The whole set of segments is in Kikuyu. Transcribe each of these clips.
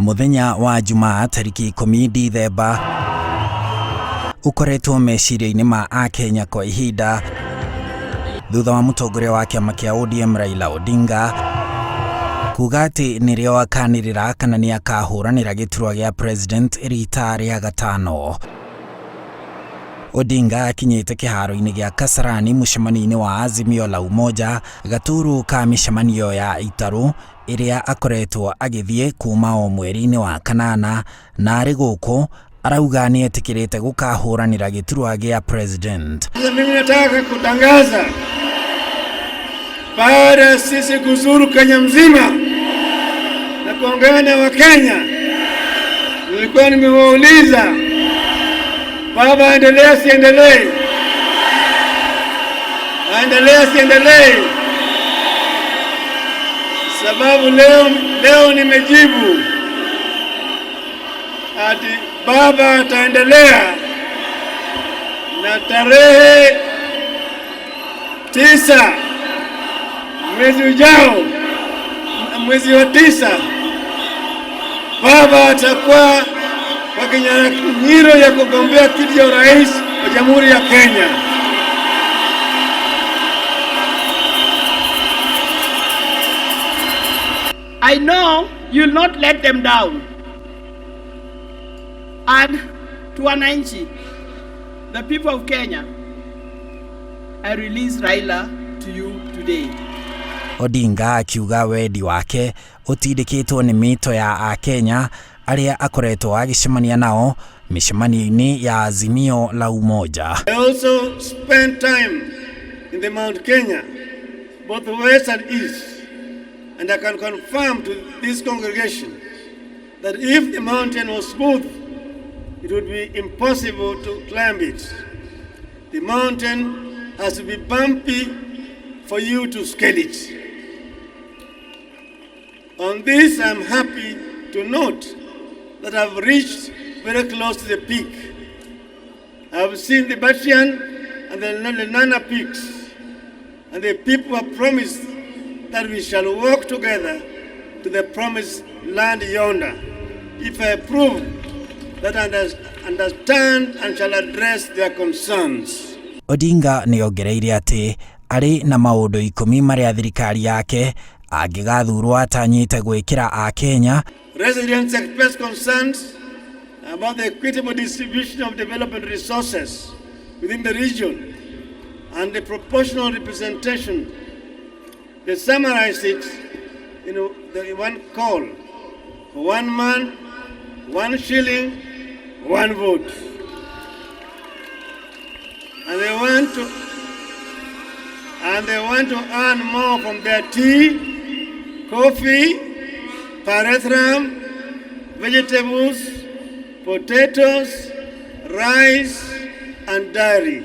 Mũthenya wa Jumaa tarĩki 10 Dithemba ũkoretwo meciria-inĩ ma Akenya kwa ihinda thutha wa mũtongoria wa kĩama kĩa ODM Raila Odinga kuga atĩ nĩrĩo akanĩrĩra kana nĩ akahũranĩra gĩturwa gĩa president rita rĩa gatano. Odinga akinyĩte kĩharo-inĩ gĩa Kasarani mũcemanio-inĩ wa Azimio la Umoja gaturu ka mĩcemanio ya itarũ ĩrĩa akoretwo agĩthiĩ kuma o mweri-inĩ wa kanana, na arĩ gũkũ arauga nĩ etĩkĩrĩte gũkahũranĩra gĩturwa gĩa president. Sasa mimi nataka kutangaza baada ya sisi kuzuru Kenya mzima na kuongea na Wakenya, nilikuwa nimewauliza baba, aendelee siendelee? Aendelee siendelee? Sababu leo nimejibu ati baba ataendelea na tarehe 9 mwezi ujao, mwezi wa 9, baba atakuwa kwa kinyang'anyiro ya kugombea kiti cha urais wa Jamhuri ya Kenya. I know you'll not let them down. And to wananchi, the people of Kenya, I release Raila to you today. Odinga akiuga wendi wake ũtindĩkĩtwo nĩ mĩto ya Akenya arĩa akoretwo agĩcemania nao mĩcemanio-inĩ ya Azimio la Umoja. I also spent time in the Mount Kenya, both west and east, and I can confirm to this congregation that if the mountain was smooth, it would be impossible to climb it. The mountain has to be bumpy for you to scale it. On this, I'm happy to note that I've reached very close to the peak. I've seen the Batian and the Lenana peaks, and the people have promised that we shall walk together to the promised land yonder, if I prove that I understand and shall address their concerns. Odinga nĩ ongereire atĩ arĩ na maũndũ 10 marĩa thirikari yake angĩgathurwo atanyĩte gwĩkĩra Akenya. Residents expressed concerns about the equitable distribution of development resources within the region and the proportional representation. They summarized it in the one call: one man, 1 shilling, 1 vote. And they want to earn more from their tea, coffee, pyrethrum, vegetables, potatoes, rice, and dairy.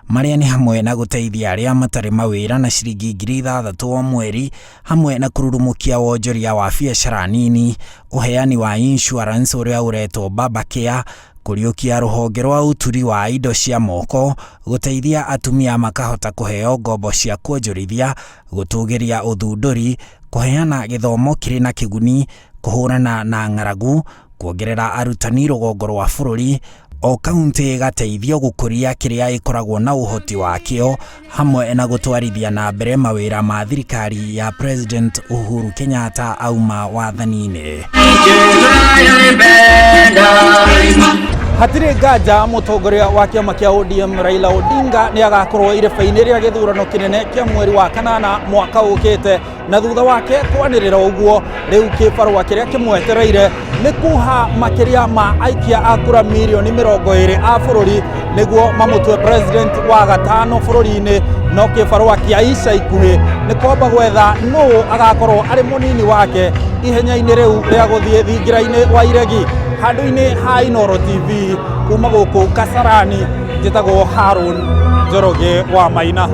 Marĩa nĩ hamwe na gũteithia arĩa matarĩ mawĩra na ciringi 6,000 o mweri, hamwe na kũrurumũkia wonjoria wa biacara nini, ũheani wa insurance ũrĩa ũretwo Baba Care, kũriũkia rũhonge rwa ũturi wa indo cia moko, gũteithia atumia makahota kũheo ngombo cia kuonjorithia, gũtũgĩria ũthundũri, kũheana gĩthomo kĩrĩ na kĩguni, kũhũrana na ng'aragu, kuongerera arutani rũgongo rwa bũrũri, o kaunti ĩgateithio gũkũria kĩrĩa ĩkoragwo na ũhoti wakĩo, hamwe na gũtwarithia na mbere mawĩra ma thirikari ya President Uhuru Kenyatta auma wathani-inĩ. Hatirĩ nganja mũtongoria wa kĩama kĩa ODM Raila Odinga nĩ agakorwo ireba-inĩ rĩa gĩthurano kĩnene kĩa mweri wa kanana mwaka ũkĩte, na thutha wake kwanĩrĩra ũguo rĩu kĩbarũa kĩrĩa kĩmwetereire nĩ kuha makĩria ma aikia a kura mirioni 20 a bũrũri nĩguo mamũtue president wa gatano bũrũri-inĩ. No kĩbarũa kĩa ica ikuhĩ nĩ kwamba gwetha nũ agakorwo arĩ mũnini wake ihenya-inĩ rĩu rĩa gũthiĩ thingira-inĩ wa iregi. Handũ-inĩ ha Inooro TV kuma gũkũ Kasarani, njĩtagwo Harun Njoroge wa Maina.